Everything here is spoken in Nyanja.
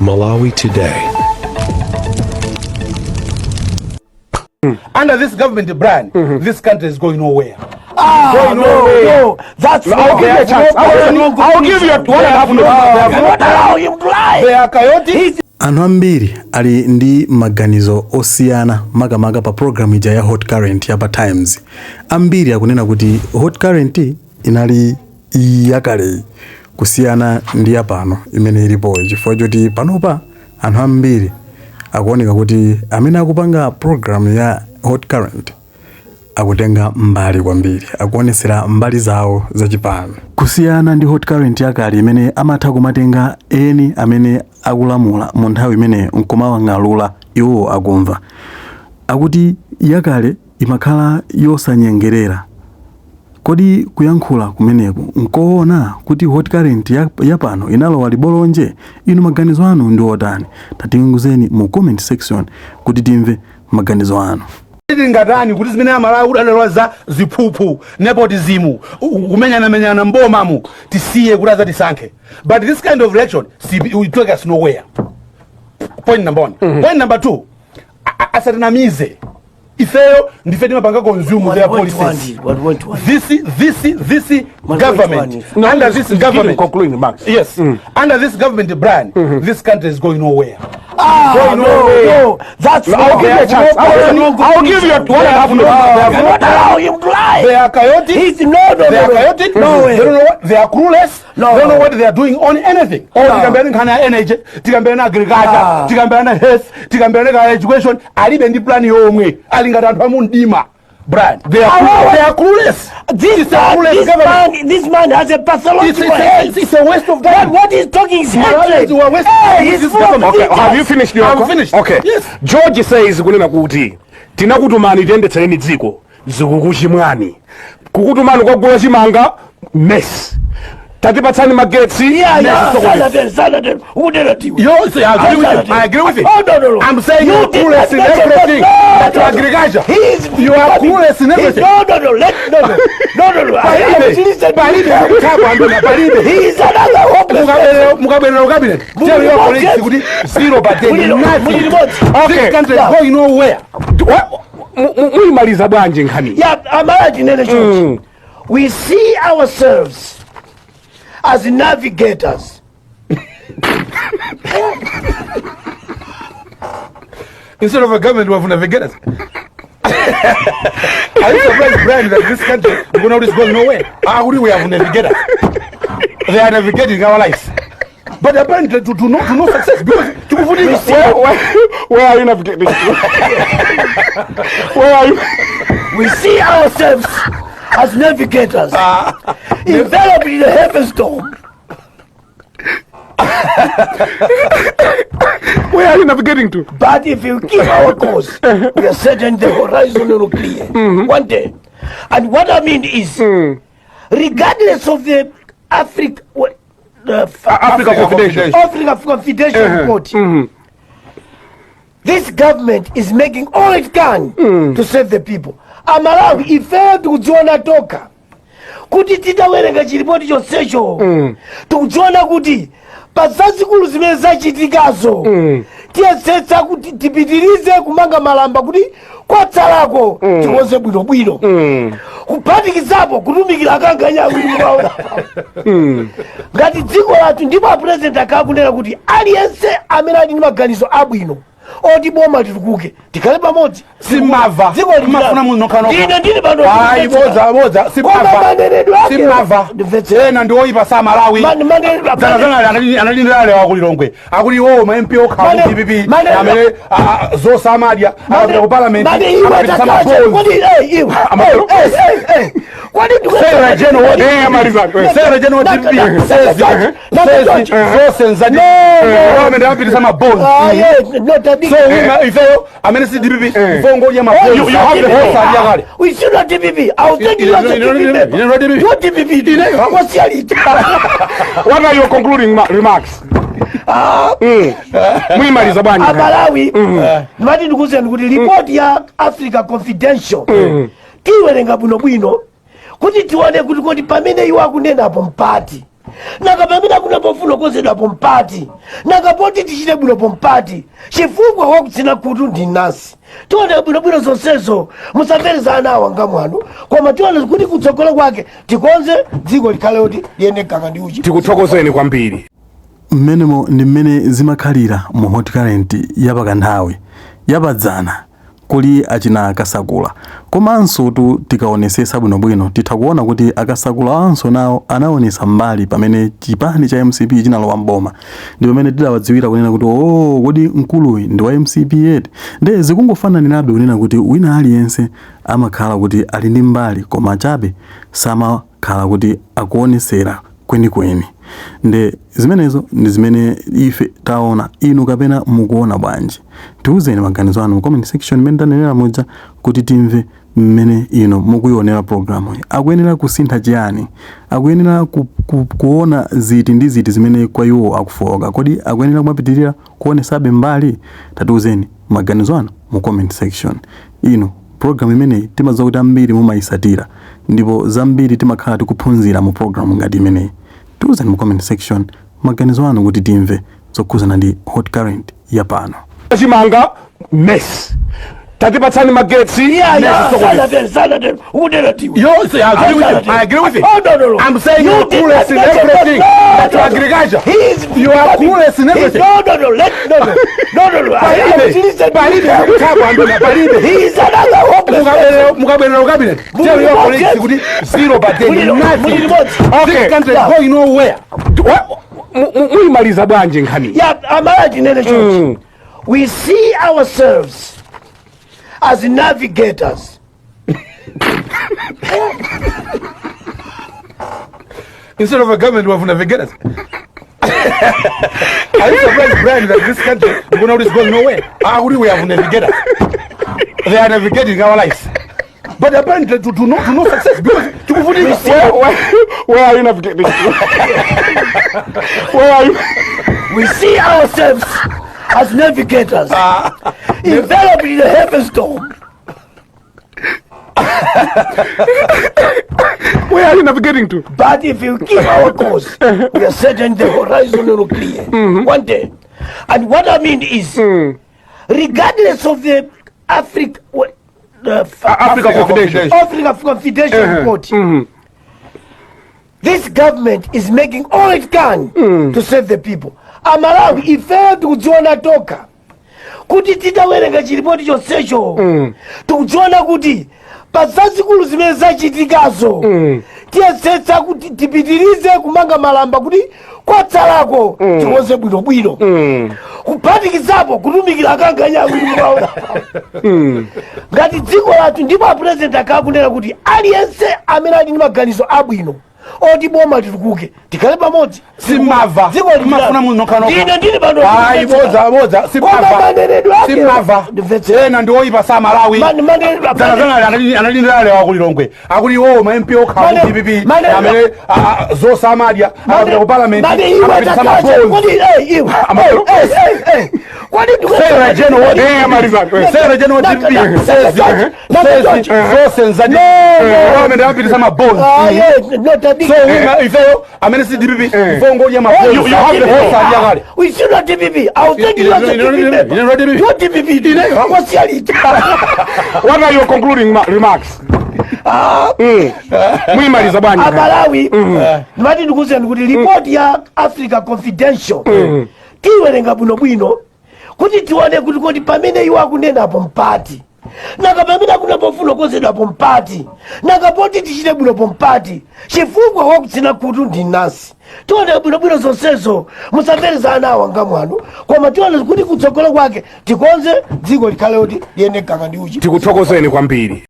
Malawi Today. Under this government, Brian, this country is going nowhere. Ah, Going no, nowhere. no, that's I'll give you a chance. I'll give you a 1.5 minutes. Not allow him to lie. They are chaotic. Anthu ambiri ali ndi maganizo osiyana makamaka pa program ija ya Hot Current ya pa Times. Ambiri akunena kuti Hot Current inali yakaleyi kusiyana ndi yapano imene ilipoyi chifukwa choti panopa anthu ambiri akuoneka kuti amene akupanga program ya Hot Current akutenga mbali kwambiri, akuonesera mbali zawo zachipani kusiyana ndi Hot Current yakale imene amatha kumatenga eni amene akulamula mu nthawi imeneyo nkumawang'alula iwowo akumva. Akuti yakale imakhala yosanyengerera. Kodi kuyankhula kumeneku nkoona kuti Hot Current ya pano inalowa libolonje? Inu maganizo anu ndi otani? Tatiuzeni mu comment section kuti timve maganizo anu. Tingatani kuti zimene Amalawi kudandaula za ziphuphu, nepotism, kumenyanamenyana mbomamu, tisiye kuti azatisankhe? But this kind of reaction will take us nowhere. Point number one. Point number two, asatinamize. Ifeyo ndife timapanga consume their policies. This government, No, under this give him government, concluding remarks. Yes, under this government, Brian, this country is going nowhere. Ah, Going no, nowhere. no, that's I'll give you a chance. I'll give you a 1.5 minutes. Not allow him to lie. They are chaotic. He's no, no, They no, are no. chaotic. No way. They don't know what they are, clueless. No. They don't know what they are doing on anything. Or No. tikambirane nkhani ya energy, tikambirane agriculture, Ah. tikambirane health, tikambirane ka education, alibe ndi plan yomwe. Ali ngati anthu amumdima. Brian, they are clueless. This It's a man, clueless this government. man, this man has a pathological health. It's a waste of time. What he's talking is Malawians hatred. were wasting Hey, time with he's this full of government. Okay, have you finished your I'm finished. Okay. Yes. George says kunena kuti tinakutumani tiyendetsereni dziko, zikukuchimwani. Kukutumani kwagula chimanga, mess. Tatipatsani magetsi. Yeah, mess. sana sana tena. Ukutera tiwe. You say, I agree with you. I agree with you. Oh, no, no, no. I'm saying You you're did clueless not in mention everything. No, But no, no. agriculture. He is You are clueless in He's- everything. No, no, no. No, no, no, no, no. I Palibe. listen. Palibe. Kutabu palibe. He is another hopeless person. Mukabwerera cabinet, tell your colleagues kuti 0 by 10, nothing. Muli limodzi. Okay. This country is going nowhere. Muyimaliza bwanji nkhani? Yeah, Amala Tinene Church. We see ourselves as navigators. Instead of a government, we have navigators. Are you surprised, Brian, that this country, we're going is going nowhere? How do we have navigators? They are navigating our lives. But apparently to no success because tikuvutika. Where are you navigating? Where are you? We see ourselves as navigators enveloped in a heavy storm. Where are you navigating to? But if you keep our course, we are certain the horizon will clear one day. And what I mean is, regardless of the Africa, what, the Africa Confidential. Africa Confidential report, this government is making all it can to save the people. Amalawi, ife tikudziona toka kuti titawerenga chiripoti chonsecho, tikudziona kuti pa zazikulu zimene zachitikazo, tiyesetsa kuti tipitirize kumanga malamba kuti kwatsalako tikonze bwinobwino, kuphatikizapo kutumikira akanganya awiri mukaona ngati dziko lathu. Ndipo apresident akhala kunena kuti aliyense amene ali ndi maganizo abwino oti boma litukuke, tikhale pamodzi. Simava. Dziko Mafuna munthu nokha nokha. Ine ndili pano. Ayi, bodza, bodza. Koma Simava. manenedwe ake. Simava. Ndimvetsera. Ena ndi oyipa sa Malawi. Manenedwe Dzana analindira wa kulilongwe akuti iwowo ma MP okha ku DPP amene zosamadya akapita ku parliament Mane iwe amapitisa takacha mabonzi. kodi iwe eh kwani Sarah Jeno what? Maliza. Sarah Jeno wa DPP says zonse nzadi parliament amapitisa mabonzi. Ah, yeah, no, So wina ifeyo amene si DPP ifeyo ngodya mabonzi. You have the floor. Osadya kale. We still not DPP. I was thinking you was a DPP member. You know DPP? You're DPP. What's your lead? What are your concluding remarks? Muyimaliza bwanji nkhani? Amalawi, ndimati ndikuwuzeni kuti ripoti ya Africa Confidential tiwerenga bwinobwino kuti tione kuti kodi pamene iwo akunenapo mpati. Nanga pamene akuna pofuna kukonzedwapo mpati? Nanga poti tichite bwinopo mpati? Chifukwa wakutsina khutu ndi nasi. Tione bwinobwino zonsezo, musamvereza ana awa ngamwano, koma tione kuti kutsogolo kwake tikonze dziko likhale kuti liyende mkaka ndi uchi. Tikuthokozeni kwambiri. Mmenemo ndi mmene zimakhalira mu Hot Current yapakanthawi yapadzana kuli achina Akasakula. Komanso tu tikaonesesa bwinobwino titha kuona kuti Akasakula anso nawo anaonesa mbali pamene chipani cha MCP chinalowa mboma, ndi pamene tidawadziwira kunena kuti, "Oh, kodi mkuluyi ndi wa MCP eti?" Nde zikungofananirabe kunena kuti wina aliyense amakhala kuti ali ndi mbali, koma chabe samakhala kuti akuonesera kwenikweni. Nde zimenezo ndi zimene ife taona. Inu kapena mukuona bwanji? Tiuzeni maganizo anu mu comment section mmene tanenera muja kuti timve mmene inu mukuyionera programu iyi. Akuyenera kusintha chiyani? Akuyenera kuona ziti ndi ziti zimene kwa iwo akufowoka? Kodi akuyenera kumapitirira kuonesabe mbali? Tatiuzeni maganizo anu mu comment section. Inu, programu imeneyi timadziwa kuti ambiri mumayisatira, ndipo zambiri timakhala tikuphunzira mu programu ngati imeneyi. Tiuzeni mu comment section maganizo anu kuti timve zokhuzana ndi Hot Current ya pano. Chimanga mess, tatipatsani magetsi. Yeah, sanatero, sanatero, ukutero tiwe. You say, I agree with you. I agree with you. Oh, no. I'm saying You you're did clueless in not mention everything. that. But No, no. agriculture. He is You are clueless in He- everything. No. No. I Palibe. listen. Palibe. Kutabu anduna, palibe. He is another hopeless person. Mukabwerera ku cabinet, tell your colleagues kuti zero per day, nothing. Muli limodzi. Okay. This country is going nowhere. Muyimaliza bwanji nkhani? Yeah, amala tinene chonchi. We see ourselves as navigators. Instead of a government, we have navigators. Are you surprised, Brian, that this country, we're is going nowhere? Ah, we have navigators. They are navigating our lives. But apparently to no success because tikuvutika. Where are you navigating to? Where are you? We see ourselves as navigators enveloped in a heavy storm. Where are you navigating to? But if you keep our course, we are certain the horizon will clear one day. And what I mean is, regardless of the Africa, what, the Africa Confidential. Africa Confidential report, this government is making all it can to save the people. Amalawi, ife tikudziona toka kuti titawerenga chiripoti chonsecho, tikudziona kuti pa zazikulu zimene zachitikazo, tiyesetsa kuti tipitirize kumanga malamba kuti kwatsalako tikonze bwinobwino, kuphatikizapo kutumikira akanganya awiri mukaona ngati dziko lathu. Ndipo apresident akakunena kuti aliyense amene ali ndi maganizo abwino oti boma litukuke, tikhale pamodzi. Simava. Dziko Mafuna munthu nokha. Ndine ndili pano. Ayi, bodza, bodza. Koma Simava. manenedwe ake Simava. Ndimvetsera. Ena ndi oyipa sa Malawi. Manenedwe Dzana analindira wakulilongwe akuti iwowo ma MP okha ku DPP amene zosamadya akapita ku parliament Mane iwe amapitisa takacha mabonzi. kodi iwe kodi Sarah Jane wa Amaliza. Sarah Jane wa DPP sezi zonse nzadi parliament amapitisa mabonzi. Ah, yeah, no, tabi. So wina ifeyo amene si DPP ifeyo ngodya mabonzi. You have the floor. Osadya kale. We still not DPP. I was thinking you are a DPP member. You know DPP? You're DPP. What's your lead? What are your concluding remarks? Muyimaliza bwanji nkhani? Amalawi, ndimati ndikuwuzeni kuti ripoti ya Africa Confidential tiwerenga bwinobwino kuti tione kuti kodi pamene iwo akunenapo mpati? Nanga pamene akuna pofuna kukonzedwapo mpati? Nanga poti tichite bwinopo mpati? Chifukwa wakutsina khutu ndi nasi. Tione bwinobwino zonsezo, musamvereza ana awa ngamwano, koma tione kuti kutsogolo kwake tikonze dziko likhale kuti liyende mkaka ndi uchi. Tikuthokozeni kwambiri.